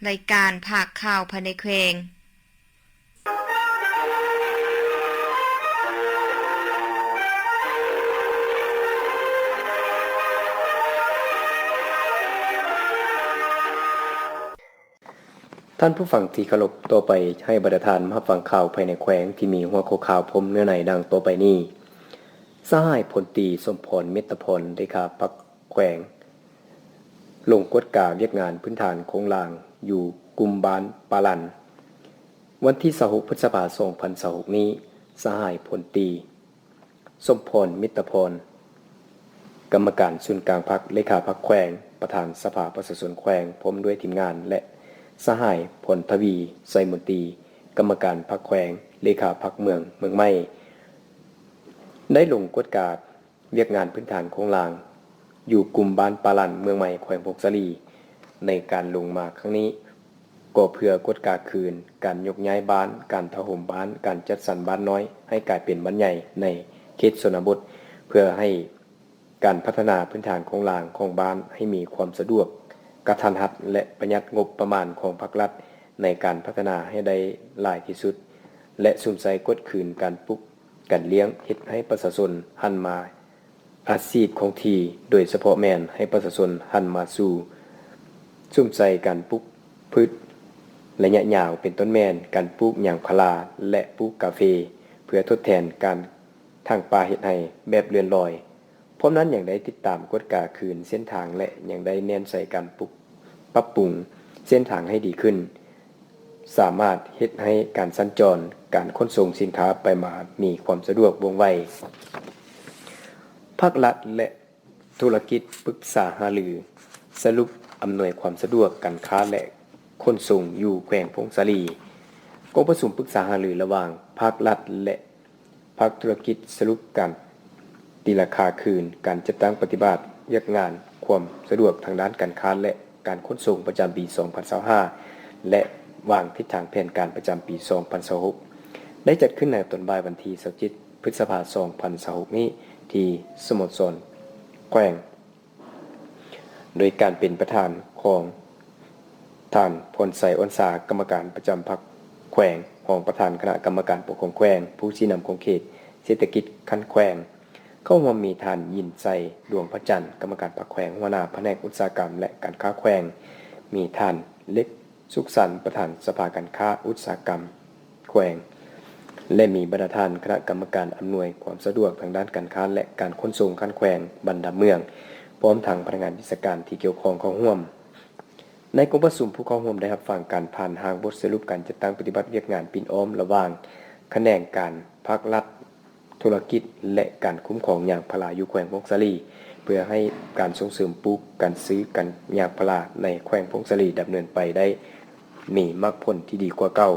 ລາຍການພາກຂ່າວພາຍໃນແຂວງ. ທ່ານຜູ້ຟັງທີ່ເຄົາລົບ, ຕໍ່ໄປໃຫ້ບັນດາທ່ານມາຮັບຟັງຂ່າວພາຍໃນແຂວງທີ່ມີຫົວຂໍ້ຂ່າວພ້ອມເນື້ອໃນດັ່ງຕໍ່ໄປນີ້. ສະຫາຍພົນຕີ ສົມພອນ ເມດຕະພອນ ເລຂາພັກແຂວງ ລົງກວດກາວຽກງານພື້ນຖານໂຄງລ່າງຢູ່ກຸ່ມບ້ານປາລັນ. ວັນທີຊາວຫົກ ພຶດສະພາ ສອງພັນຊາວຫົກນີ້, ສະຫາຍພົນຕີ ສົມພອນ ມິດຕະພອນ ກຳມະການສູນກາງພັກ, ເລຂາພັກແຂວງ, ປະທານສະພາປະຊາຊົນແຂວງ ພ້ອມດ້ວຍທີມງານ ແລະ ສະຫາຍ ພອນທະວີ ໄຊມົນຕີ ກຳມະການພັກແຂວງ, ເລຂາພັກເມືອງ ເມືອງໃໝ່ ໄດ້ລົງກວດກາວຽກງານພື້ນຖານໂຄງລ່າງ ຢູ່ກຸ່ມບ້ານປາລັນ ເມືອງໃໝ່ ແຂວງຜົ້ງສາລີ. ໃນການລົງມາຄັ້ງນີ້ ກໍເພື່ອກວດກາຄືນການຍົກຍ້າຍບ້ານ, ການຖະຫົມບ້ານ, ການຈັດສັນບ້ານນ້ອຍໃຫ້ກາຍເປັນບ້ານໃຫຍ່ໃນເຂດຊົນນະບົດ, ເພື່ອໃຫ້ການພັດທະນາພື້ນຖານໂຄງລ່າງຂອງບ້ານໃຫ້ມີຄວາມສະດວກ, ກະທັນຮັດ ແລະ ປະຢັດງົບປະມານຂອງພາກລັດໃນການພັດທະນາໃຫ້ໄດ້ຫຼາຍທີ່ສຸດ ແລະ ສຸມໃສ່ກວດຄືນການປູກ, ການລ້ຽງ, ເຮັດໃຫ້ປະຊາຊົນຫັນມາ ອາຊີບຄົງທີ່, ໂດຍສະເພາະແມ່ນໃຫ້ປະຊາຊົນຫັນມາສູ່ ສຸມໃສ່ການປູກພືດໄລຍະຍາວ ເປັນຕົ້ນແມ່ນການປູກຍາງພາລາ ແລະ ປູກກາເຟ ເພື່ອທົດແທນການຖາງປ່າເຮັດໄຮ່ແບບເລື່ອນລອຍ. ພ້ອມນັ້ນຍັງໄດ້ຕິດຕາມກວດກາຄືນເສັ້ນທາງ ແລະ ຍັງໄດ້ແນໃສ່ການປຸກ, ປັບປຸງເສັ້ນທາງໃຫ້ດີຂຶ້ນ. ສາມາດເຮັດໃຫ້ການສັນຈອນ, ການຂົນສົ່ງສິນຄ້າໄປມາມີຄວາມສະດວກວ່ອງໄວ. ພາກລັດ ແລະ ທຸລະກິດປຶກສາຫາລື ສະຫຼຸບອຳນວຍຄວາມສະດວກການຄ້າ ແລະ ຂົນສົ່ງຢູ່ແຂວງຜົ້ງສາລີ. ກອງປະຊຸມປຶກສາຫາລືລະຫວ່າງພາກລັດ ແລະ ພາກທຸລະກິດສະຫຼຸບການຕີລາຄາຄືນການຈັດຕັ້ງປະຕິບັດວຽກງານຄວາມສະດວກທາງດ້ານການຄ້າ ແລະ ການຂົນສົ່ງປະຈຳປີສອງພັນຊາວຫ້າ ແລະ ວາງທິດທາງແຜນການປະຈຳປີສອງພັນຊາວຫົກ ໄດ້ຈັດຂຶ້ນໃນຕອນບ່າຍວັນທີຊາວເຈັດ ພຶດສະພາ ສອງພັນຊາວຫົກນີ້ ທີ່ສະໂມສອນແຂວງ ໂດຍການເປັນປະທານຂອງທ່ານ ພອນໄຊ ອ່ອນສາ ກຳມະການປະຈຳພັກແຂວງ, ຮອງປະທານຄະນະກຳມະການປົກຄອງແຂວງ, ຜູ້ຊີ້ນຳຂົງເຂດເສດຖະກິດຂັ້ນແຂວງ. ເຂົ້າຮ່ວມມີທ່ານ ຍິນໄຊ ດວງພະຈັນ ກຳມະການພັກແຂວງ, ຫົວໜ້າພະແນກອຸດສາຫະກຳ ແລະ ການຄ້າແຂວງ, ມີທ່ານ ເລັກ ສຸກສັນ ປະທານສະພາການຄ້າອຸດສາຫະກຳແຂວງ ແລະ ມີບັນດາທ່ານຄະນະກຳມະການອຳນວຍຄວາມສະດວກທາງດ້ານການຄ້າ ແລະ ການຂົນສົ່ງຂັ້ນແຂວງ, ບັນດາເມືອງ, ພ້ອມທັງພະນັກງານວິຊາການທີ່ກ່ຽວຂ້ອງເຂົ້າຮ່ວມ. ໃນກອງປະຊຸມ, ຜູ້ເຂົ້າຮ່ວມໄດ້ຮັບຟັງການຜ່ານຮ່າງບົດສະຫຼຸບການຈັດຕັ້ງປະຕິບັດວຽກງານປິ່ນອ້ອມລະຫວ່າງຂະແໜງການພາກລັດ, ທຸລະກິດ ແລະ ການຄຸ້ມຄອງຍາງພາລາຢູ່ແຂວງຜົ້ງສາລີ ເພື່ອໃຫ້ການສົ່ງເສີມປູກ, ການຊື້, ການຍາງພາລາໃນແຂວງຜົ້ງສາລີດຳເນີນໄປໄດ້ມີໝາກຜົນທີ່ດີກວ່າເກົ່າ.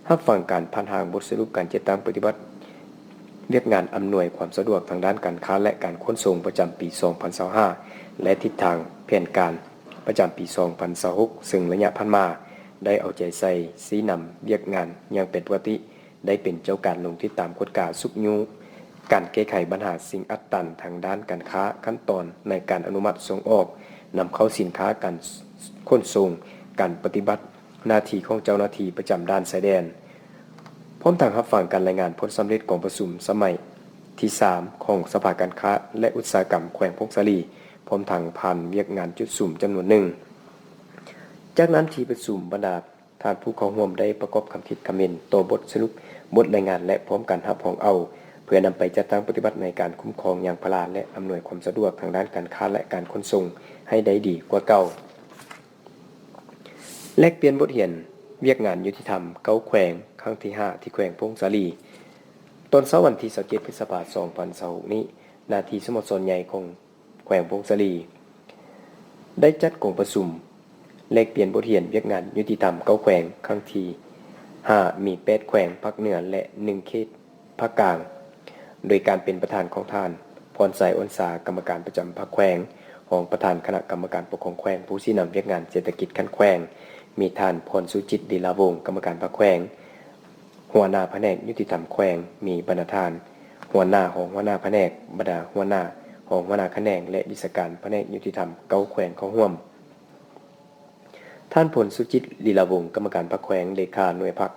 ຮັບຟັງການຜ່ານຮ່າງບົດສະຫຼຸບການຈັດຕັ້ງປະຕິບັດວຽກງານອຳນວຍຄວາມສະດວກທາງດ້ານການຄ້າ ແລະ ການຂົນສົ່ງປະຈຳປີສອງພັນຊາວຫ້າ ແລະ ທິດທາງແຜນການປະຈຳປີສອງພັນຊາວຫົກ ເຊິ່ງໄລຍະຜ່ານມາໄດ້ເອົາໃຈໃສ່ຊີ້ນຳວຽກງານຢ່າງເປັນປົກກະຕິ, ໄດ້ເປັນເຈົ້າການລົງຕິດຕາມກວດກາຊຸກຍູ້ການແກ້ໄຂບັນຫາສິ່ງອັດຕັນທາງດ້ານການຄ້າ, ຂັ້ນຕອນໃນການອະນຸມັດສົ່ງອອກ, ນຳເຂົ້າສິນຄ້າ, ການຂົນສົ່ງ, ການປະຕິບັດໜ້າທີ່ຂອງເຈົ້າໜ້າທີ່ປະຈຳດ່ານຊາຍແດນ, ພ້ອມທັງຮັບຟັງການລາຍງານຜົນສຳເລັດກອງປະຊຸມສະໄໝທີສາມຂອງສະພາການຄ້າ ແລະ ອຸດສາຫະກຳແຂວງຜົ້ງສາລີ, ພ້ອມທັງຜ່ານວຽກງານຈຸດສຸມຈຳນວນໜຶ່ງ. ຈາກນັ້ນທີ່ປະຊຸມ, ບັນດາ ທ່ານຜູ້ເຂົ້າຮ່ວມໄດ້ປະກອບຄຳຄິດຄຳເຫັນຕໍ່ບົດສະຫຼຸບ, ບົດລາຍງານ ແລະ ພ້ອມກັນຮັບຮອງເອົາ ເພື່ອນຳໄປຈັດຕັ້ງປະຕິບັດໃນການຄຸ້ມຄອງຍາງພາລາ ແລະ ອຳນວຍຄວາມສະດວກທາງດ້ານການຄ້າ ແລະ ການຂົນສົ່ງໃຫ້ໄດ້ດີກວ່າເກົ່າ. ແລກປ່ຽນບົດຮຽນວຽກງານຍຸຕິທຳເກົ້າແຂວງ ຄັ້ງທີຫ້າ ທີ່ແຂວງຜົ້ງສາລີ. ຕອນເຊົ້າວັນທີຊາວເຈັດ ພຶດສະພາ ສອງພັນຊາວຫົກນີ້, ໜ້າທີ່ສະໂມສອນໃຫຍ່ຂອງ ແຂວງຜົ້ງສາລີ ໄດ້ຈັດກອງປະຊຸມແລກປ່ຽນບົດຮຽນວຽກງານຍຸຕິທຳເກົ້າແຂວງ ຄັ້ງທີຫ້າ ມີແປດແຂວງພາກເໜືອ ແລະ ໜຶ່ງເຂດພາກກາງ, ໂດຍການເປັນປະທານຂອງທ່ານ ພອນໄຊ ອ່ອນສາ ກຳມະການປະຈຳພັກແຂວງ, ຮອງປະທານຄະນະກຳມະການປົກຄອງແຂວງ, ຜູ້ຊີ້ນຳວຽກງານເສດຖະກິດຂັ້ນແຂວງ, ມີທ່ານ ພອນສຸຈິດ ລີລາວົງ ກຳມະການພັກແຂວງ, ຫົວໜ້າພະແນກຍຸຕິທຳແຂວງ, ມີບັນດາທ່ານຫົວໜ້າ, ຮອງຫົວໜ້າພະແນກ, ບັນດາຫົວໜ້າ, ຮອງຫົວໜ້າຂະແໜງ ແລະ ວິຊາການພະແນກຍຸຕິທຳເກົ້າແຂວງເຂົ້າຮ່ວມ. ທ່ານ ພົນສຸຈິດ ລີລາວົງ ກຳມະການພັກແຂວງ, ເລຂາໜ່ວຍພັກ,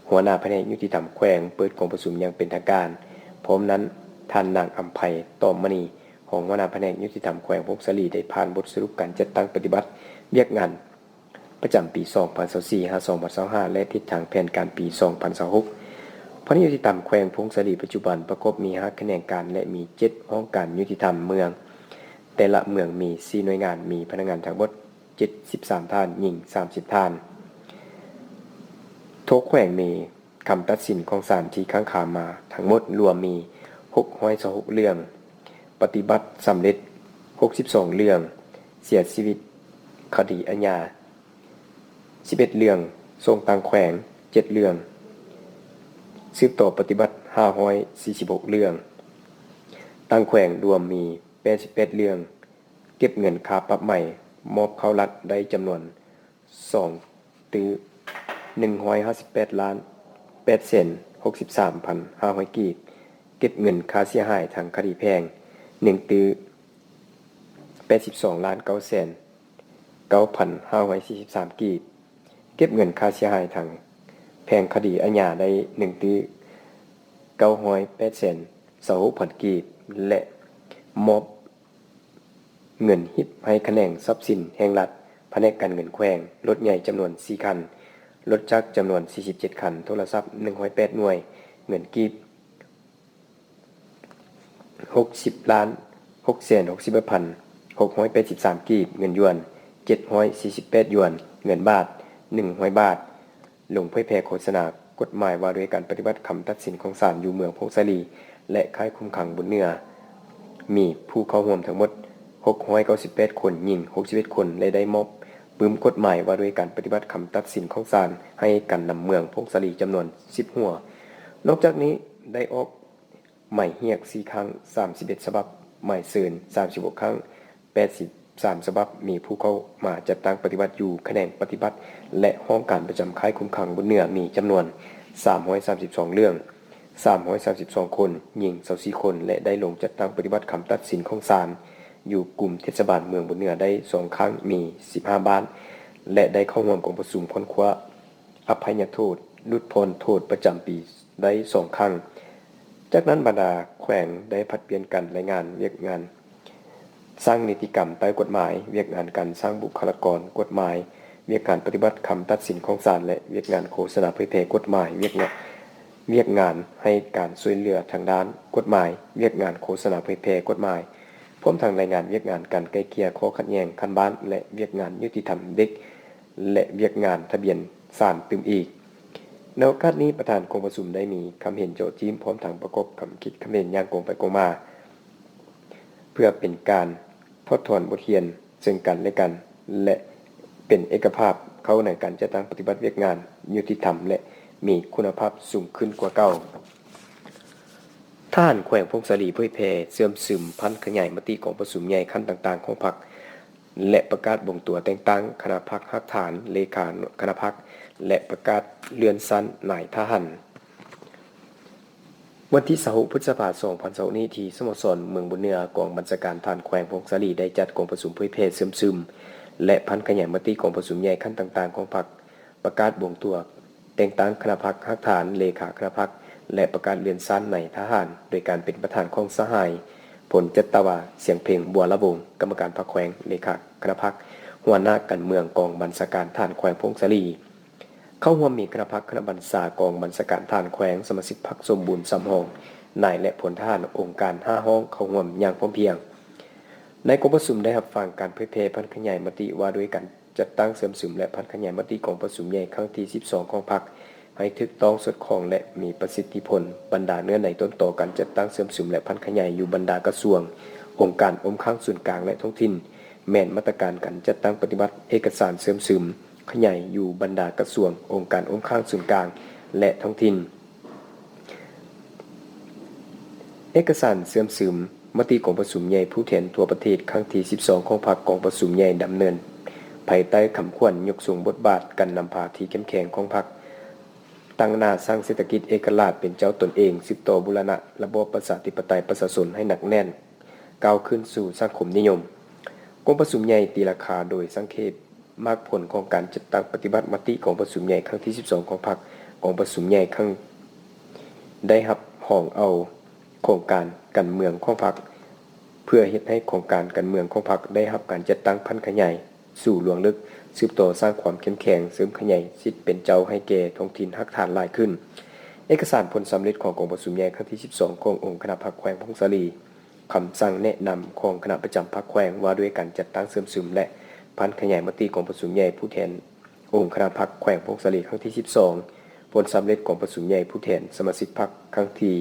ຫົວໜ້າພະແນກຍຸຕິທຳແຂວງ ເປີດກອງປະຊຸມຢ່າງເປັນທາງການ. ພ້ອມນັ້ນ, ທ່ານ ນາງ ອຳໄພ ຕອມມະນີ ຮອງຫົວໜ້າພະແນກຍຸຕິທຳແຂວງຜົ້ງສາລີ ໄດ້ຜ່ານບົດສະຫຼຸບການຈັດຕັ້ງປະຕິບັດວຽກງານປະຈຳປີສອງພັນຊາວສີ່ ຫາ ສອງພັນຊາວຫ້າ ແລະ ທິດທາງແຜນການປີສອງພັນຊາວຫົກ. ພະແນກຍຸຕິທຳແຂວງຜົ້ງສາລີປັດຈຸບັນປະກອບມີຫ້າຂະແໜງການ ແລະ ມີເຈັດຫ້ອງການຍຸຕິທຳເມືອງ. ແຕ່ລະເມືອງມີສີ່ໜ່ວຍງານ, ມີພະນັກງານທັງໝົດ ເຈັດສິບສາມທ່ານ, ຍິງສາມສິບທ່ານ. ທົ່ວແຂວງມີຄຳຕັດສິນຂອງສານທີ່ຄ້າງຄາມາທັງໝົດລວມມີຫົກຮ້ອຍຊາວຫົກເລື່ອງ, ປະຕິບັດສຳເລັດຫົກສິບສອງເລື່ອງ, ເສຍຊີວິດຄະດີອາຍາສິບເອັດເລື່ອງ, ສົ່ງຕ່າງແຂວງເຈັດເລື່ອງ, ສືບຕໍ່ປະຕິບັດຫ້າຮ້ອຍສີ່ສິບຫົກເລື່ອງ, ຕ່າງແຂວງລວມມີແປດສິບແປດເລື່ອງ. ເກັບເງິນຄ່າປັບໃໝ ມອບເຂົ້າລັດໄດ້ຈຳນວນສອງຕື້ໜຶ່ງຮ້ອຍຫ້າສິບແປດລ້ານແປດແສນຫົກສິບສາມພັນຫ້າຮ້ອຍກີບ, ເກັບເງິນຄ່າເສຍຫາຍທາງຄະດີແພ່ງໜຶ່ງຕື້ແປດສິບສອງລ້ານເກົ້າແສນເກົ້າພັນຫ້າຮ້ອຍສີ່ສິບສາມກີບ, ເກັບເງິນຄ່າເສຍຫາຍທາງແພ່ງຄະດີອາຍາໄດ້ໜຶ່ງຕື້ເກົ້າຮ້ອຍແປດແສນຊາວຫົກພັນກີບ ແລະ ມອບ ເງິນຮີບໃຫ້ຂະແໜງຊັບສິນແຫ່ງລັດ, ພະແນກການເງິນແຂວງ, ລົດໃຫຍ່ຈຳນວນສີ່ຄັນ, ລົດຈັກຈຳນວນສີ່ສິບເຈັດຄັນ, ໂທລະສັບໜຶ່ງຮ້ອຍແປດໜ່ວຍ, ເງິນກີບຫົກສິບລ້ານຫົກແສນຫົກສິບເອັດພັນຫົກຮ້ອຍແປດສິບສາມກີບ, ເງິນຢວນເຈັດຮ້ອຍສີ່ສິບແປດຢວນ, ເງິນບາດໜຶ່ງຮ້ອຍບາດ. ລົງເຜີຍແຜ່ໂຄສະນາກົດໝາຍວ່າດ້ວຍການປະຕິບັດຄຳຕັດສິນຂອງສານຢູ່ເມືອງຜົ້ງສາລີ ແລະ ຄ້າຍຄຸມຂັງບຸນເໜືອ, ມີຜູ້ເຂົ້າຮ່ວມທັງໝົດຫົກຮ້ອຍເກົ້າສິບແປດຄົນ, ຍິງຫົກສິບເອັດຄົນ ແລະ ໄດ້ມອບປຶ້ມກົດໝາຍວ່າດ້ວຍການປະຕິບັດຄຳຕັດສິນຂອງສານໃຫ້ການນຳເມືອງຜົ້ງສາລີຈຳນວນສິບຫົວ. ນອກຈາກນີ້ໄດ້ອອກ ໝາຍຮຽກສີ່ຄັ້ງ ສາມສິບເອັດສະບັບ, ໝາຍເຊີນສາມສິບຫົກຄັ້ງ ແປດສິບສາມສະບັບ, ມີຜູ້ເຂົ້າມາຈັດຕັ້ງປະຕິບັດຢູ່ຂະແໜງປະຕິບັດ ແລະ ຫ້ອງການປະຈຳຄ້າຍຄຸມຂັງບຸນເໜືອ ມີຈຳນວນສາມຮ້ອຍສາມສິບສອງເລື່ອງ, ສາມຮ້ອຍສາມສິບສອງຄົນ, ຍິງຊາວສີ່ຄົນ ແລະ ໄດ້ລົງຈັດຕັ້ງປະຕິບັດຄຳຕັດສິນຂອງສານຢູ່ກຸ່ມເທດສະບານເມືອງບຸນເໜືອໄດ້ສອງຄັ້ງ, ມີສິບຫ້າບ້ານ ແລະ ໄດ້ເຂົ້າຮ່ວມກອງປະຊຸມຄົ້ນຄວ້າ ອະໄພຍະໂທດ, ຫຼຸດຜ່ອນໂທດປະຈຳປີໄດ້ສອງຄັ້ງ. ຈາກນັ້ນບັນດາແຂວງໄດ້ຜັດປ່ຽນກັນລາຍງານວຽກງານສ້າງນິຕິກຳໃຕ້ກົດໝາຍ, ວຽກງານການສ້າງບຸກຄະລາກອນກົດໝາຍ, ວຽກງານປະຕິບັດຄຳຕັດສິນຂອງສານ ແລະ ວຽກງານໂຄສະນາເຜີຍແຜ່ກົດໝາຍ, ວຽກງານ, ວຽກງານໃຫ້ການຊ່ວຍເຫຼືອທາງດ້ານກົດໝາຍ, ວຽກງານໂຄສະນາເຜີຍແຜ່ກົດໝາຍ, ພ້ອມທັງລາຍງານວຽກງານການໄກ່ເກ່ຍຂໍ້ຂັດແຍ່ງຂັ້ນບ້ານ ແລະ ວຽກງານຍຸຕິທຳເດັກ ແລະ ວຽກງານທະບຽນສານຕື່ມອີກ. ໃນໂອກາດນີ້, ປະທານກອງປະຊຸມໄດ້ມີຄຳເຫັນເຈາະຈີ້ມ ພ້ອມທັງປະກອບຄຳຄິດຄຳເຫັນຢ່າງກົງໄປກົງມາ ເພື່ອເປັນການຖອດຖອນບົດຮຽນເຊິ່ງກັນ ແລະ ກັນ ແລະ ເປັນເອກະພາບເຂົ້າໃນການຈັດຕັ້ງປະຕິບັດວຽກງານຍຸຕິທຳ ແລະ ມີຄຸນນະພາບສູງຂຶ້ນກວ່າເກົ່າ. ທະຫານແຂວງຜົ້ງສາລີເຜີຍແຜ່ເຊື່ອມຊຶມຜັນຂະຫຍາຍມະຕິກອງປະຊຸມໃຫຍ່ຂັ້ນຕ່າງໆຂອງພັກ ແລະ ປະກາດບົ່ງຕົວແຕ່ງຕັ້ງຄະນະພັກຮາກຖານ, ເລຂາຄະນະພັກ ແລະ ປະກາດເລື່ອນຊັ້ນນາຍທະຫານ. ວັນທີຊາວຫົກ ພຶດສະພາ ສອງພັນຊາວຫົກນີ້ ທີ່ສະໂມສອນເມືອງບຸນເໜືອ, ກອງບັນຊາການທະຫານແຂວງຜົ້ງສາລີ ໄດ້ຈັດກອງປະຊຸມເຜີຍແຜ່ເຊື່ອມຊຶມ ແລະ ຜັນຂະຫຍາຍມະຕິກອງປະຊຸມໃຫຍ່ຂັ້ນຕ່າງໆຂອງພັກ, ປະກາດບົ່ງຕົວແຕ່ງຕັ້ງຄະນະພັກຮາກຖານ, ເລຂາຄະນະພັກ ແລະ ປະກາດເລື່ອນຊັ້ນນາຍທະຫານ ໂດຍການເປັນປະທານຂອງສະຫາຍ ພົນຈັດຕະວາ ສຽງເພັງ ບົວລະວົງ ກຳມະການພັກແຂວງ, ເລຂາຄະນະພັກ, ຫົວໜ້າການເມືອງກອງບັນຊາການທະຫານແຂວງຜົ້ງສາລີ. ເຂົ້າຮ່ວມມີຄະນະພັກ, ຄະນະບັນຊາກອງບັນຊາການທະຫານແຂວງ, ສະມາຊິກພັກສົມບູນສາມຫ້ອງ, ນາຍ ແລະ ພົນທະຫານ, ອົງການຫ້າຫ້ອງເຂົ້າຮ່ວມຢ່າງພ້ອມພຽງ. ໃນກອງປະຊຸມໄດ້ຮັບຟັງການເຜີຍແຜ່ຜັນຂະຫຍາຍມະຕິວ່າດ້ວຍການ ຈັດຕັ້ງເຊື່ອມຊຶມ ແລະ ຜັນຂະຫຍາຍມະຕິກອງປະຊຸມໃຫຍ່ຄັ້ງທີສິບສອງຂອງພັກ ໃຫ້ຖືກຕ້ອງສອດຄ່ອງ ແລະ ມີປະສິດທິຜົນ. ບັນດາເນື້ອໃນຕົ້ນຕໍການຈັດຕັ້ງເຊື່ອມຊຶມ ແລະ ຜັນຂະຫຍາຍຢູ່ບັນດາກະຊວງ, ອົງການອ້ອມຂ້າງສູນກາງ ແລະ ທ້ອງຖິ່ນ ແມ່ນມາດຕະການການຈັດຕັ້ງປະຕິບັດເອກະສານເຊື່ອມຊຶມ, ຂະຫຍາຍຢູ່ບັນດາກະຊວງ, ອົງການອ້ອມຂ້າງສູນກາງ ແລະ ທ້ອງຖິ່ນ. ເອກະສານເຊື່ອມຊຶມມະຕິກອງປະຊຸມໃຫຍ່ຜູ້ແທນທົ່ວປະເທດຄັ້ງທີສິບສອງຂອງພັກ ກອງປະຊຸມໃຫຍ່ດຳເນີນພາຍໃຕ້ຄຳຂວັນຍົກສູງບົດບາດການນຳພາທີ່ເຂັ້ມແຂງຂອງພັກ, ຕັ້ງໜ້າສ້າງເສດຖະກິດເອກະລາດເປັນເຈົ້າຕົນເອງ, ສືບຕໍ່ບູລະນະລະບອບປະຊາທິປະໄຕປະຊາຊົນໃຫ້ໜັກແໜ້ນ, ກ້າວຂຶ້ນສູ່ສັງຄົມນິຍົມ. ກອງປະຊຸມໃຫຍ່ຕີລາຄາໂດຍສັງເຂບ ໝາກຜົນຂອງການຈັດຕັ້ງປະຕິບັດມະຕິກອງປະຊຸມໃຫຍ່ຄັ້ງທີສິບສອງຂອງພັກ. ກອງປະຊຸມໃຫຍ່ຄັ້ງ ໄດ້ຮັບຮອງເອົາໂຄງການການເມືອງຂອງພັກ ເພື່ອເຮັດໃຫ້ໂຄງການການເມືອງຂອງພັກໄດ້ຮັບການຈັດຕັ້ງຜັນຂະຫຍາຍສູ່ລວງເລິກ, ສືບຕໍ່ສ້າງຄວາມເຂັ້ມແຂງ, ເສີມຂະຫຍາຍສິດເປັນເຈົ້າໃຫ້ແກ່ທ້ອງຖິ່ນຮາກຖານຫຼາຍຂຶ້ນ. ເອກະສານຜົນສຳເລັດຂອງກອງປະຊຸມໃຫຍ່ຄັ້ງທີສິບສອງຂອງອົງຄະນະພັກແຂວງຜົ້ງສາລີ, ຄຳສັ່ງແນະນຳຂອງຄະນະປະຈຳພັກແຂວງວ່າດ້ວຍການຈັດຕັ້ງເສີມເສີມ ແລະ ຜັນຂະຫຍາຍມະຕິກອງປະຊຸມໃຫຍ່ຜູ້ແທນອົງຄະນະພັກແຂວງຜົ້ງສາລີຄັ້ງທີສິບສອງ, ຜົນສຳເລັດກອງປະຊຸມໃຫຍ່ຜູ້ແທນສະມາຊິກພັກຄັ້ງທີ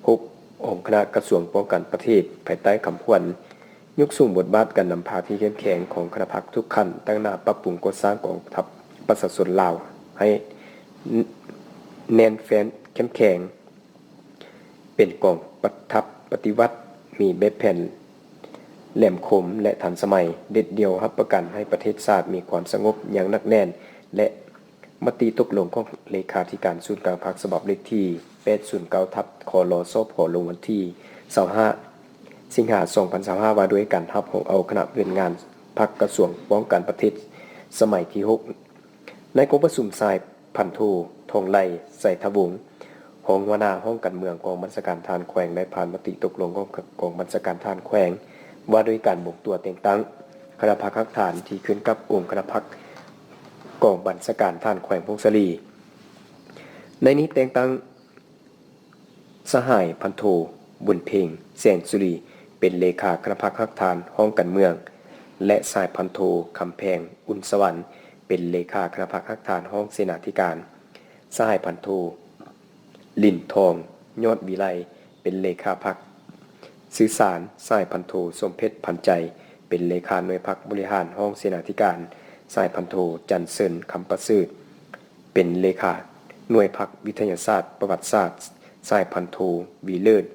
ຫົກ ຂອງຄະນະກະຊວງປ້ອງກັນປະເທດ ພາຍໃຕ້ຄຳຂວັນ ຍົກສູງບົດບາດການນຳພາທີ່ເຂັ້ມແຂງຂອງຄະນະພັກທຸກຂັ້ນ, ຕັ້ງໜ້າປັບປຸງກໍ່ສ້າງກອງທັບປະຊາຊົນລາວໃຫ້ແໜ້ນແຟ້ນເຂັ້ມແຂງ, ເປັນກອງປະທັບປະຕິວັດ ມີແບບແຜນແຫຼມຄົມ ແລະ ທັນສະໄໝ, ເດັດດ່ຽວຮັບປະກັນໃຫ້ປະເທດຊາດມີຄວາມສະຫງົບຢ່າງໜັກແໜ້ນ ແລະ ມະຕິຕົກລົງຂອງເລຂາທິການສູນກາງພັກ ສະບັບເລກທີແປດສູນເກົ້າ ທັບ ຄລ ສພ ລົງວັນທີຊາວຫ້າ ສິງຫາ ສອງພັນຊາວຫ້າ ວ່າດ້ວຍການຮັບຮອງເອົາຄະນະວຽກງານພັກກະຊວງປ້ອງກັນປະເທດສະໄໝທີຫົກ. ໃນກອງປະຊຸມ, ຊາຍພັນໂທ ທອງໄຫຼ ໄຊທະວົງ ຮອງຫົວໜ້າຫ້ອງການເມືອງກອງບັນຊາການທະຫານແຂວງ ໄດ້ຜ່ານມະຕິຕົກລົງຂອງກອງບັນຊາການທະຫານແຂວງ ວ່າດ້ວຍການບົ່ງຕົວແຕ່ງຕັ້ງຄະນະພັກຮາກຖານທີ່ຂຶ້ນກັບອົງຄະນະພັກກອງບັນຊາການທະຫານແຂວງຜົ້ງສາລີ. ໃນນີ້ແຕ່ງຕັ້ງ ສະຫາຍພັນໂທ ບຸນເພັງ ແສງສຸລີ ເປັນເລຂາຄະນະພັກຮາກຖານຫ້ອງການເມືອງ ແລະ ສະຫາຍພັນໂທ ຄຳແພງ ອຸ່ນສະຫວັນ ເປັນເລຂາຄະນະພັກຮາກຖານຫ້ອງເສນາທິການ, ສະຫາຍພັນໂທ ລິນທອງ ຍອດວິໄລ ເປັນເລຂາພັກສື່ສານ, ສະຫາຍພັນໂທ ສົມເພັດ ພັນໃຈ ເປັນເລຂາໜ່ວຍພັກບໍລິຫານຫ້ອງເສນາທິການ, ສະຫາຍພັນໂທ ຈັນເຊີນ ຄຳປະເສີດ ເປັນເລຂາໜ່ວຍພັກວິທະຍາສາດປະຫວັດສາດ, ສະຫາຍພັນໂທ ວິເລີດ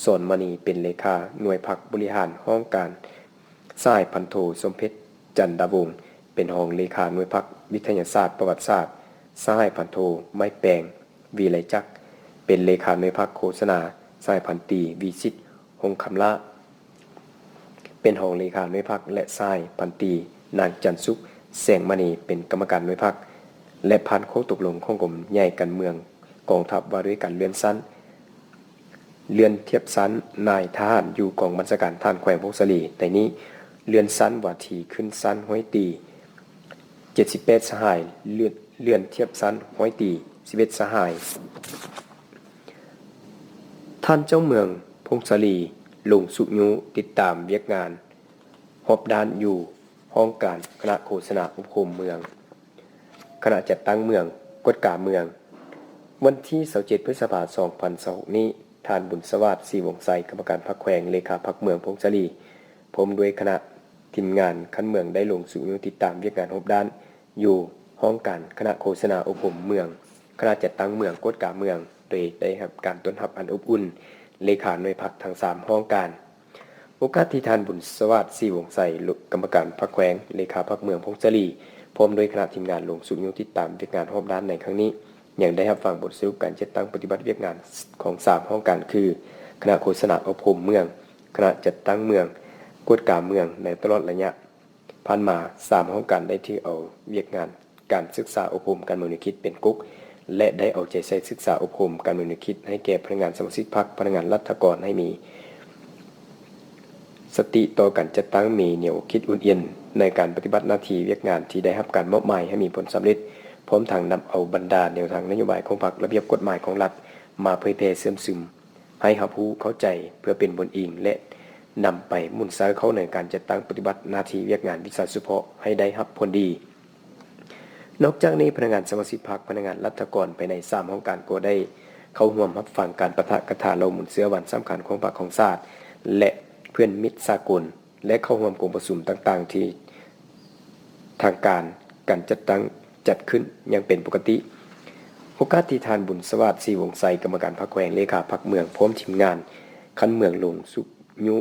ສອນມະນີ ເປັນເລຂາໜ່ວຍພັກບໍລິຫານຫ້ອງການ, ສະຫາຍພັນໂທ ສົມເພັດ ຈັນດາວົງ ເປັນຮອງເລຂາໜ່ວຍພັກວິທະຍາສາດປະຫວັດສາດ, ສະຫາຍພັນໂທ ໄມ້ແປງ ວິໄລຈັກ ເປັນເລຂາໜ່ວຍພັກໂຄສະນາ, ສະຫາຍພັນຕີ ວິສິດ ຫົງຄຳລາ ເປັນຮອງເລຂາໜ່ວຍພັກ ແລະ ສະຫາຍພັນຕີ ນາງ ຈັນສຸກ ແສງມະນີ ເປັນກຳມະການໜ່ວຍພັກ ແລະ ຜ່ານຂໍ້ຕົກລົງຂອງກົມໃຫຍ່ການເມືອງກອງທັບວ່າດ້ວຍການເລື່ອນຊັ້ນ, ເລື່ອນທຽບຊັ້ນນາຍທະຫານຢູ່ກອງບັນຊາການທະຫານແຂວງຜົ້ງສາລີ. ໃນນີ້ ເລື່ອນຊັ້ນວາທີຂຶ້ນຊັ້ນຮ້ອຍຕີ ເຈັດສິບແປດສະຫາຍ, ເລື່ອນ ເລື່ອນທຽບຊັ້ນຮ້ອຍຕີ ສິບເອັດສະຫາຍ. ທ່ານເຈົ້າເມືອງຜົ້ງສາລີ ລົງຊຸກຍູ້ຕິດຕາມວຽກງານຮອບດ້ານຢູ່ຫ້ອງການຄະນະໂຄສະນາອົບຮົມເມືອງ, ຄະນະຈັດຕັ້ງເມືອງ, ກວດກາເມືອງ. ວັນທີຊາວເຈັດ ພຶດສະພາ ສອງພັນຊາວຫົກນີ້, ທ່ານ ບຸນສະຫວາດ ສີວົງໄຊ ກຳມະການພັກແຂວງ, ເລຂາພັກເມືອງຜົ້ງສາລີ ພ້ອມດ້ວຍຄະນະທີມງານຂັ້ນເມືອງ ໄດ້ລົງຊຸກຍູ້ຕິດຕາມວຽກງານຮອບດ້ານ ຢູ່ຫ້ອງການຄະນະໂຄສະນາອົບຮົມເມືອງ, ຄະນະຈັດຕັ້ງເມືອງ, ກວດກາເມືອງ ໂດຍໄດ້ຮັບການຕ້ອນຮັບອັນອົບອຸ່ນ ເລຂາໜ່ວຍພັກທັງສາມຫ້ອງການ. ໂອກາດທີ່ທ່ານ ບຸນສະຫວາດ ສີວົງໄຊ ກຳມະການພັກແຂວງ, ເລຂາພັກເມືອງຜົ້ງສາລີ ພ້ອມດ້ວຍຄະນະທີມງານລົງຊຸກຍູ້ຕິດຕາມວຽກງານຮອບດ້ານໃນຄັ້ງນີ້ ຍັງໄດ້ຮັບຟັງບົດສະຫຼຸບການຈັດຕັ້ງປະຕິບັດວຽກງານຂອງສາມຫ້ອງການຄື ຄະນະໂຄສະນາອົບຮົມເມືອງ, ຄະນະຈັດຕັ້ງເມືອງ, ກວດກາເມືອງ ໃນຕະຫຼອດໄລຍະ ຜ່ານມາ, ສາມຫ້ອງການໄດ້ຖືເອົາວຽກງານການສຶກສາອົບຮົມການເມືອງແນວຄິດເປັນກົກ ແລະ ໄດ້ເອົາໃຈໃສ່ສຶກສາອົບຮົມການເມືອງແນວຄິດໃຫ້ແກ່ພະນັກງານສະມາຊິກພັກ, ພະນັກງານລັດຖະກອນ ໃຫ້ມີສະຕິຕໍ່ການຈັດຕັ້ງ, ມີແນວຄິດອຸ່ນເຢັນໃນການປະຕິບັດໜ້າທີ່ວຽກງານທີ່ໄດ້ຮັບການມອບໝາຍໃຫ້ມີຜົນສຳເລັດ, ພ້ອມທັງນຳເອົາບັນດາແນວທາງນະໂຍບາຍຂອງພັກ, ລະບຽບກົດໝາຍຂອງລັດ ມາເຜີຍແຜ່ເຊື່ອມຊຶມ ໃຫ້ຮັບຮູ້ເຂົ້າໃຈເພື່ອເປັນບ່ອນອີງ ແລະ ນຳໄປໝູນໃຊ້ເຂົ້າໃນການຈັດຕັ້ງປະຕິບັດໜ້າທີ່ວຽກງານວິຊາສະເພາະໃຫ້ໄດ້ຮັບຜົນດີ. ນອກຈາກນີ້, ພະນັກງານສະມາຊິກພັກ, ພະນັກງານລັດຖະກອນພາຍໃນສາມຫ້ອງການກໍໄດ້ເຂົ້າຮ່ວມຮັບຟັງການປາຖະກະຖາເລົ່າມູນເຊື້ອວັນສຳຄັນຂອງພັກຂອງຊາດ ແລະ ເພື່ອນມິດສາກົນ ແລະ ເຂົ້າຮ່ວມກອງປະຊຸມຕ່າງໆທີ່ທາງການ ການຈັດຕັ້ງຈັດຂຶ້ນຢ່າງເປັນປົກກະຕິ. ໂອກາດທີ່ທ່ານ ບຸນສະຫວາດ ສີວົງໄຊ ກຳມະການພັກແຂວງ, ເລຂາພັກເມືອງ ພ້ອມທີມງານຂັ້ນເມືອງລົງຊຸກຍູ້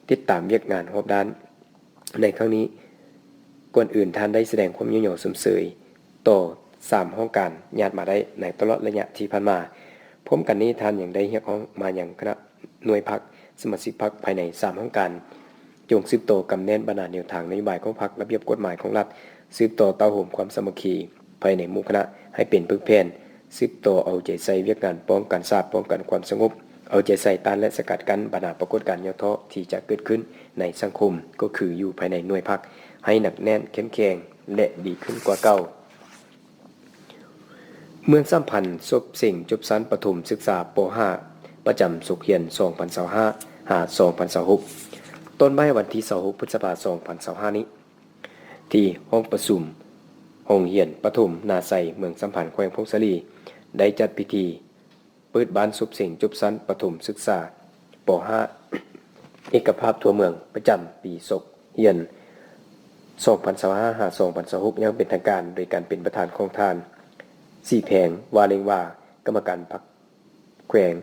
ຕິດຕາມວຽກງານຮອບດ້ານໃນຄັ້ງນີ້, ກ່ອນອື່ນທ່ານໄດ້ສະແດງຄວາມຍ້ອນຍໍຊົມເຊີຍຕໍ່ສາມຫ້ອງການຍາດມາໄດ້ໃນຕະຫຼອດໄລຍະທີ່ຜ່ານມາ. ພ້ອມກັນນີ້, ທ່ານຍັງໄດ້ຮຽກຮ້ອງມາຍັງຄະນະ ໜ່ວຍພັກ, ສະມາຊິກພັກພາຍໃນສາມຫ້ອງການ ຈົ່ງສືບຕໍ່ກຳແໜ້ນບັນດາແນວທາງນະໂຍບາຍຂອງພັກ, ລະບຽບກົດໝາຍຂອງລັດ, ສືບຕໍ່ເຕົ້າໂຮມຄວາມສາມັກຄີພາຍໃນໝູ່ຄະນະໃຫ້ເປັນປຶກແຜ່ນ, ສືບຕໍ່ເອົາໃຈໃສ່ວຽກງານປ້ອງກັນຊາດ, ປ້ອງກັນຄວາມສະຫງົບ, ເອົາໃຈໃສ່ຕ້ານ ແລະ ສະກັດກັ້ນບັນດາປາກົດການຫຍໍ້ທໍ້ທີ່ຈະເກີດຂຶ້ນໃນສັງຄົມ, ກໍຄືຢູ່ພາຍໃນໜ່ວຍພັກ ໃຫ້ໜັກແໜ້ນ, ເຂັ້ມແຂງ ແລະ ດີຂຶ້ນກວ່າເກົ່າ. ເມືອງສາມພັນ ສົບເສັງຈົບຊັ້ນປະຖົມສຶກສາ ປໍຫ້າ ປະຈຳສົກຮຽນ ສອງພັນຊາວຫ້າ ຫາ ສອງພັນຊາວຫົກ ຕົ້ນໄມ້ວັນທີຊາວຫົກ ພຶດສະພາ ສອງພັນຊາວຫ້ານີ້ ທີ່ຫ້ອງປະຊຸມໂຮງຮຽນປະຖົມນາໄຊ ເມືອງສາມພັນ ແຂວງຜົ້ງສາລີ ໄດ້ຈັດພິທີເປີດບານສົບເສັງຈົບຊັ້ນປະຖົມສຶກສາ ປໍຫ້າ ເອກະພາບທົ່ວເມືອງ ປະຈຳປີສົກຮຽນ ສອງພັນຊາວຫ້າ ຫາ ສອງພັນຊາວຫົກ ຢ່າງເປັນທາງການ ໂດຍການເປັນປະທານຂອງທ່ານ ສີແພງ ວາເລັງວາ ກຳມະການພັກແຂວງ,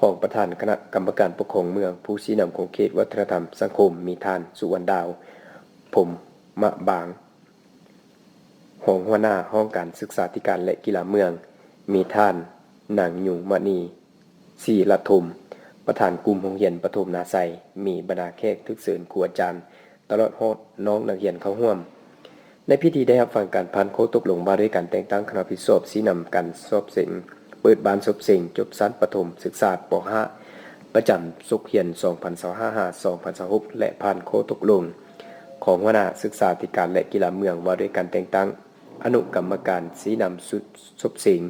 ຮອງປະທານຄະນະກຳມະການປົກຄອງເມືອງ, ຜູ້ຊີ້ນຳຂອງເຂດວັດທະນະທຳສັງຄົມ ມີທ່ານ ສຸວັນດາວ ພົມມະບາງ ຮອງຫົວໜ້າຫ້ອງການສຶກສາທິການ ແລະ ກິລາເມືອງ, ມີທ່ານ ນາງ ຍຸງມະນີ ສີລະຖົມ ປະທານກຸ່ມໂຮງຮຽນປະຖົມນາໄຊ, ມີບັນດາແຂກຖືກເຊີນ, ຄູອາຈານ, ຕະຫຼອດຮອດນ້ອງນັກຮຽນເຂົ້າຮ່ວມ. ໃນພິທີໄດ້ຮັບຟັງການຜ່ານຂໍ້ຕົກລົງວ່າດ້ວຍການແຕ່ງຕັ້ງຄະນະຜິດຊອບຊີ້ນຳການສອບເສັງ, ເປີດບານສົບເສັງຈົບຊັ້ນປະຖົມສຶກສາ ປໍຫ້າ ປະຈຳສົກຮຽນ ສອງພັນຊາວຫ້າ ຫາ ສອງພັນຊາວຫົກ ແລະ ຜ່ານຂໍ້ຕົກລົງຂອງຫົວໜ້າສຶກສາທິການ ແລະ ກິລາເມືອງ ວ່າດ້ວຍການແຕ່ງຕັ້ງອະນຸກຳມະການຊີ້ນຳຊຸດສົບເສັງ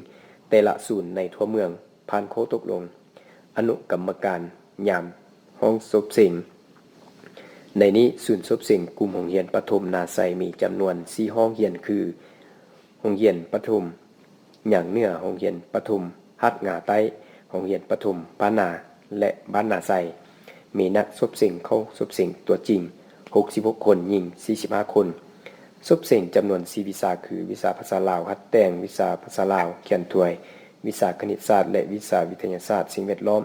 ແຕ່ລະສູນໃນທົ່ວເມືອງ. ຜ່ານຂໍ້ຕົກລົງອະນຸກຳມະການຍາມຫ້ອງສົບເສັງ. ໃນນີ້, ສູນສົບເສັງກຸ່ມໂຮງຮຽນປະຖົມນາໄຊມີຈຳນວນສີ່ຫ້ອງຮຽນ ຄື ໂຮງຮຽນປະຖົມຫຍາງເໜືອ, ໂຮງຮຽນປະຖົມຫາດງາໃຕ້, ໂຮງຮຽນປະຖົມບ້ານນາ ແລະ ບ້ານນາໄຊ. ມີນັກສົບເສັງເຂົ້າສົບເສັງຕົວຈິງ ຫົກສິບຫົກຄົນ, ຍິງ ສີ່ສິບຫ້າຄົນ. ສົບເສັງຈຳນວນສີ່ວິຊາ ຄື ວິຊາພາສາລາວຫັດແຕ່ງ, ວິຊາພາສາລາວຂຽນທວຍ, ວິຊາຄະນິດສາດ ແລະ ວິຊາວິທະຍາສາດສິ່ງແວດລ້ອມ.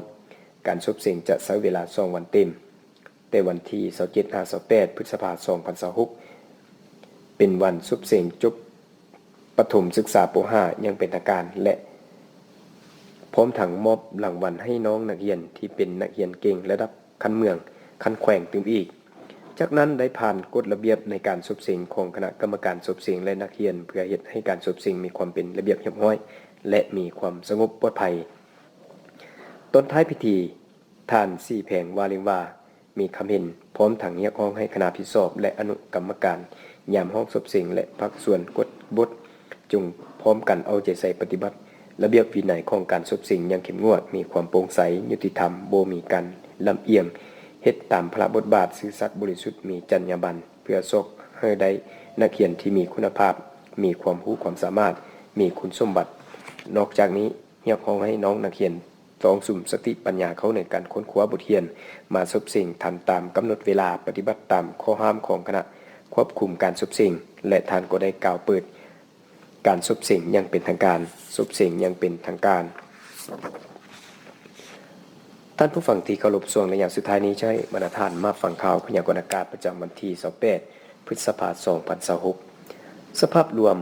ການສົບເສັງຈະໃຊ້ເວລາສອງວັນເຕັມ, ແຕ່ວັນທີຊາວເຈັດ ຫາ ຊາວແປດ ພຶດສະພາ ສອງພັນຊາວຫົກ ເປັນວັນສົບເສັງຈົບປະຖົມສຶກສາ ປໍຫ້າ ຢ່າງເປັນທາງການ ແລະ ພ້ອມທັງມອບລາງວັນໃຫ້ນ້ອງນັກຮຽນທີ່ເປັນນັກຮຽນເກັ່ງລະດັບຂັ້ນເມືອງ, ຂັ້ນແຂວງຕື່ມອີກ. ຈາກນັ້ນໄດ້ຜ່ານກົດລະບຽບໃນການສົບເສັງຂອງຄະນະກຳມະການສົບເສັງ ແລະ ນັກຮຽນ ເພື່ອເຮັດໃຫ້ການສົບເສັງມີຄວາມເປັນລະບຽບຮຽບຮ້ອຍ ແລະ ມີຄວາມສະຫງົບປອດໄພ. ຕອນທ້າຍພິທີ, ທ່ານ ສີແພງ ວາເລັງວາ ມີຄຳເຫັນ ພ້ອມທັງຮຽກຮ້ອງໃຫ້ຄະນະຜິດຊອບ ແລະ ອະນຸກຳມະການຍາມຫ້ອງສົບເສັງ ແລະ ພາກສ່ວນກວດບົດ ຈົ່ງພ້ອມກັນເອົາໃຈໃສ່ປະຕິບັດລະບຽບວິໄນຂອງການສົບເສັງຢ່າງເຂັ້ມງວດ, ມີຄວາມໂປ່ງໃສ, ຍຸຕິທຳ, ບໍ່ມີການລຳອຽງ, ເຮັດຕາມພາລະບົດບາດ, ຊື່ສັດ, ບໍລິສຸດ, ມີຈັນຍາບັນ ເພື່ອຊອກໃຫ້ໄດ້ນັກຮຽນທີ່ມີຄຸນນະພາບ, ມີຄວາມຮູ້ຄວາມສາມາດ, ມີຄຸນສົມບັດ. ນອກຈາກນີ້, ຮຽກຮ້ອງໃຫ້ນ້ອງນັກຮຽນ ຕ້ອງສຸມສະຕິປັນຍາເຂົ້າໃນການຄົ້ນຄວ້າບົດຮຽນ, ມາສົບເສັງທັນຕາມກຳນົດເວລາ, ປະຕິບັດຕາມຂໍ້ຫ້າມຂອງຄະນະຄວບຄຸມການສົບເສັງ ແລະ ທ່ານກໍໄດ້ກ່າວເປີດການສົບເສັງຢ່າງເປັນທາງການ, ສົບເສັງຢ່າງເປັນທາງການ. ທ່ານຜູ້ຟັງທີ່ເຄົາລົບ, ຊ່ວງໄລຍະສຸດທ້າຍນີ້ ຈະໃຫ້ບັນດາທ່ານມາຟັງຂ່າວພະຍາກອນອາກາດປະຈຳວັນທີຊາວແປດ ພຶດສະພາ ສອງພັນຊາວຫົກ. ສະພາບລວມ,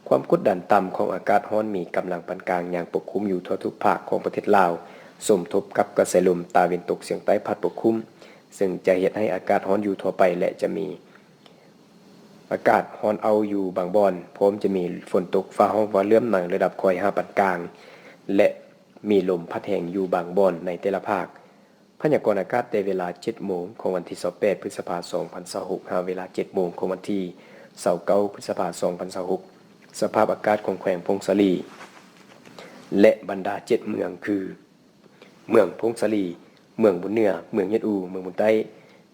ຄວາມກົດດັນຕ່ຳຂອງອາກາດຮ້ອນມີກຳລັງປານກາງຍັງປົກຄຸມຢູ່ທົ່ວທຸກພາກຂອງປະເທດລາວ, ສົມທົບກັບກະແສລົມຕາເວັນຕົກສຽງໃຕ້ພັດປົກຄຸມ, ເຊິ່ງຈະເຮັດໃຫ້ອາກາດຮ້ອນຢູ່ທົ່ວໄປ ແລະ ຈະມີອາກາດຮ້ອນເອົ້າຢູ່ບາງບ່ອນ, ພ້ອມຈະມີຝົນຕົກຟ້າຮ້ອງຟ້າເຫຼື້ອມໃນລະດັບຄ່ອຍຫາປານກາງ ແລະ ມີລົມພັດແຮງຢູ່ບາງບ່ອນໃນແຕ່ລະພາກ. ພະຍາກອນອາກາດແຕ່ເວລາເຈັດໂມງຂອງວັນທີຊາວແປດ ພຶດສະພາ ສອງພັນຊາວຫົກ ຫາເວລາເຈັດໂມງຂອງວັນທີຊາວເກົ້າ ພຶດສະພາ ສອງພັນຊາວຫົກ. ສະພາບອາກາດຂອງແຂວງຜົ້ງສາລີ ແລະ ບັນດາເຈັດເມືອງ ຄື ເມືອງຜົ້ງສາລີ, ເມືອງບຸນເໜືອ, ເມືອງຍອດອູ, ເມືອງບຸນໃຕ້,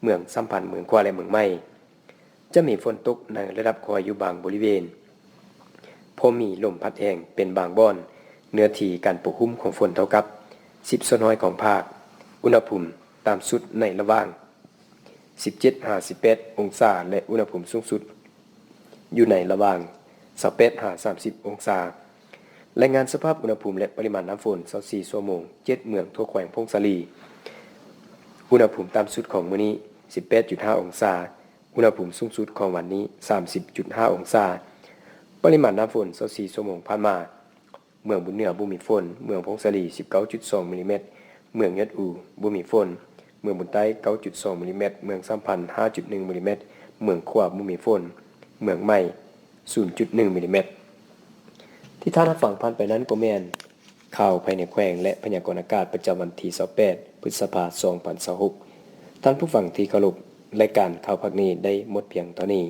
ເມືອງສາມພັນ, ເມືອງຂວາ ແລະ ເມືອງໃໝ່. ຈະມີຝົນຕົກໃນລະດັບຄ່ອຍຢູ່ບາງບໍລິເວນ, ພໍມີລົມພັດແຮງເປັນບາງບ່ອນ. ເນື້ອທີ່ການປົກຄຸມຂອງຝົນເທົ່າກັບສິບສ່ວນຮ້ອຍຂອງພາກ. ອຸນຫະພູມຕ່ຳສຸດໃນລະຫວ່າງສິບເຈັດຫາສິບແປດອົງສາ ແລະ ອຸນຫະພູມສູງສຸດຢູ່ໃນລະຫວ່າງຊາວແປດຫາສາມສິບອົງສາ. ລາຍງານສະພາບອຸນຫະພູມ ແລະ ປະລິມານນ້ຳຝົນ ຊາວສີ່ຊົ່ວໂມງ ເຈັດເມືອງທົ່ວແຂວງຜົ້ງສາລີ. ອຸນຫະພູມຕ່ຳສຸດຂອງມື້ນີ້ ສິບແປດຈຸດຫ້າອົງສາ. ອຸນຫະພູມສູງສຸດຂອງວັນນີ້ ສາມສິບຈຸດຫ້າອົງສາ. ປະລິມານນ້ຳຝົນ ຊາວສີ່ຊົ່ວໂມງຜ່ານມາ, ເມືອງບຸນເໜືອບໍ່ມີຝົນ, ເມືອງຜົ້ງສາລີ ສິບເກົ້າຈຸດສອງມິລລີແມັດ, ເມືອງຍອດອູບໍ່ມີຝົນ, ເມືອງບຸນໃຕ້ ເກົ້າຈຸດສອງມິລລີແມັດ, ເມືອງສາມພັນ ຫ້າຈຸດໜຶ່ງມິລລີແມັດ, ເມືອງຂວາງບໍ່ມີຝົນ, ເມືອງໃໝ່ ສູນຈຸດໜຶ່ງມິລລີແມັດ. ທີ່ທ່ານຮັບຟັງຜ່ານໄປນັ້ນກໍແມ່ນຂ່າວພາຍໃນແຂວງ ແລະ ພະຍາກອນອາກາດປະຈຳວັນທີຊາວແປດ ພຶດສະພາ ສອງພັນຊາວຫົກ. ທ່ານຜູ້ຟັງທີ່ເຄົາລົບ, ລາຍການຂ່າວພາກນີ້ໄດ້ໝົດພຽງເທົ່ານີ້.